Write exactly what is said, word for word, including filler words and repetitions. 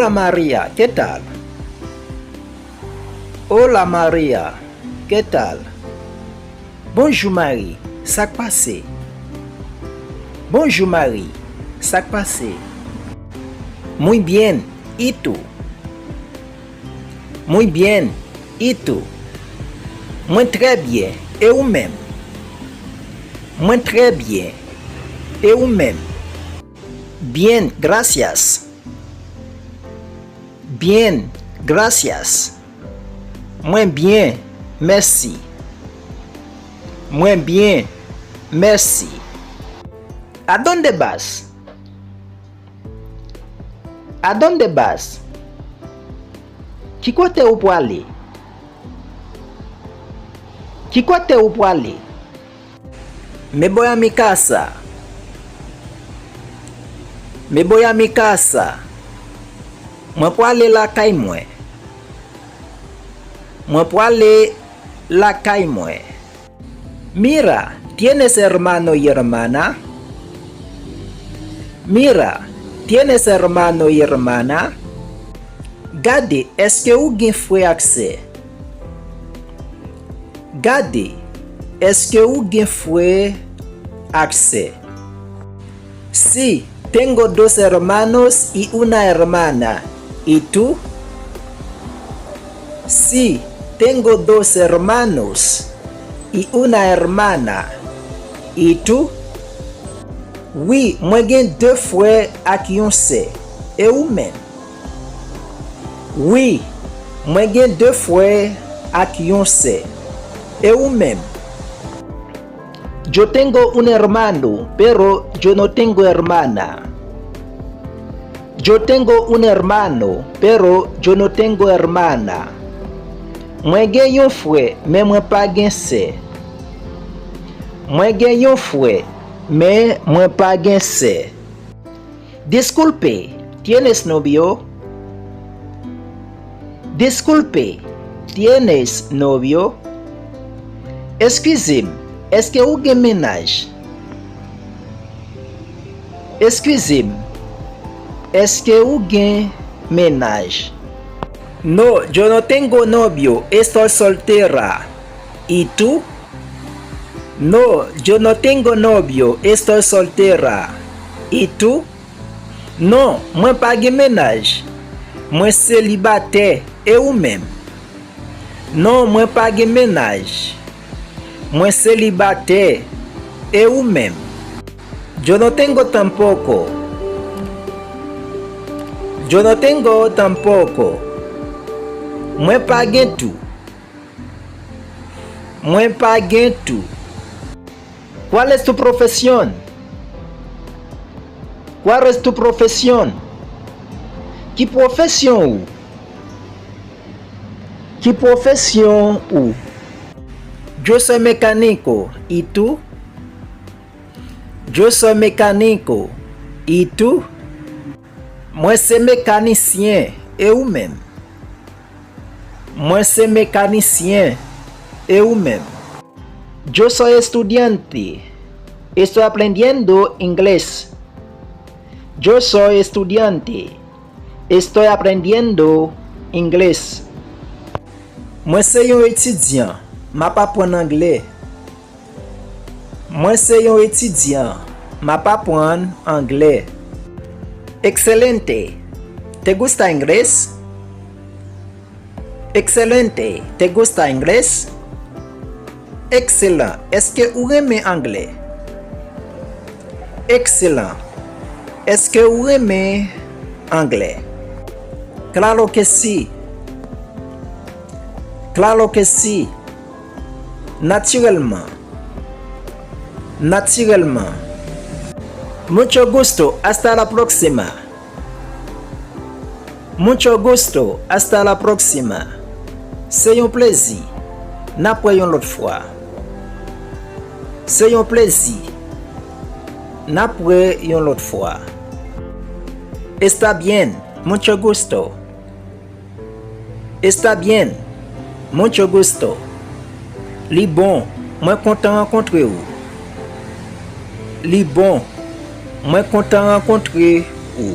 Hola Maria, ¿qué tal? Hola Maria, ¿qué tal? Bonjou Mari, sa k pase? Bonjou Mari, sa k pase? Muy bien, ¿y tú? Muy bien, ¿y tú? Mwen trè byen, e ou menm? Mwen trè byen, e ou menm? Bien, gracias. Bien, gracias. Mwen byen, mèsi. Mwen byen, mèsi. ¿A dónde vas? ¿A dónde vas? Ki kote ou prale? Ki kote ou prale? Me voy a mi casa. Me voy a mi casa. Mwen prale lakay mwen. Mwen prale lakay mwen. Mira, ¿tienes hermano y hermana? Mira, ¿tienes hermano y hermana? Gade, èske ou gen frè ak sè? Gade, èske ou gen frè ak sè? Sí, tengo dos hermanos y una hermana. ¿Y tú? Sí, tengo dos hermanos y una hermana. ¿Y tú? Wi, mwen gen de frè ak yon sè. E ou menm? Wi, mwen gen de frè ak yon sè. E ou menm? Yo tengo un hermano, pero yo no tengo hermana. Yo tengo un hermano, pero yo no tengo hermana. Mwen gen yon frè, men mwen pa gen sè. Mwen gen yon frè, men mwen pa gen sè. Disculpe, ¿tienes novio? Disculpe, ¿tienes novio? Eskize m, èske ou gen mennaj? Eskize m, èske ou gen mennaj? No, yo no tengo novio, estoy soltera. ¿Y tú? No, yo no tengo novio, estoy soltera. ¿Y tú? Non, mwen pa gen mennaj. Mwen selibatè, e ou menm? Non, mwen pa gen mennaj. Mwen selibatè, e ou menm? Yo no tengo tampoco. Yo no tengo tampoco. Mwen pa gen tou. Mwen pa gen tou. ¿Cuál es tu profesión? ¿Cuál es tu profesión? Ki pwofesyon ou? Ki pwofesyon ou? Yo soy mecánico, ¿y tú? Yo soy mecánico, ¿y tú? Mwen se mekanisyen, e ou menm? Mwen se mekanisyen, e ou menm? Yo soy estudiante, estoy aprendiendo inglés. Yo soy estudiante, estoy aprendiendo inglés. Mwen se yon etidyan, m ap aprann anglè. Mwen se yon etidyan, m ap aprann anglè. Excelente. ¿Te gusta inglés? Excelente. ¿Te gusta inglés? Ekselan. Èske ou renmen anglè? Ekselan. Èske ou renmen anglè? Claro que sí. Claro que sí. Natirèlman. Natirèlman. Mucho gusto, hasta la próxima. Mucho gusto, hasta la próxima. Se yon plezi. N ap wè yon lòt fwa. Se yon plezi. N ap wè yon lòt fwa. Está bien, mucho gusto. Está bien, mucho gusto. Li bon, mwen kontan rankontre w. Li bon, mwen kontan rankontre w.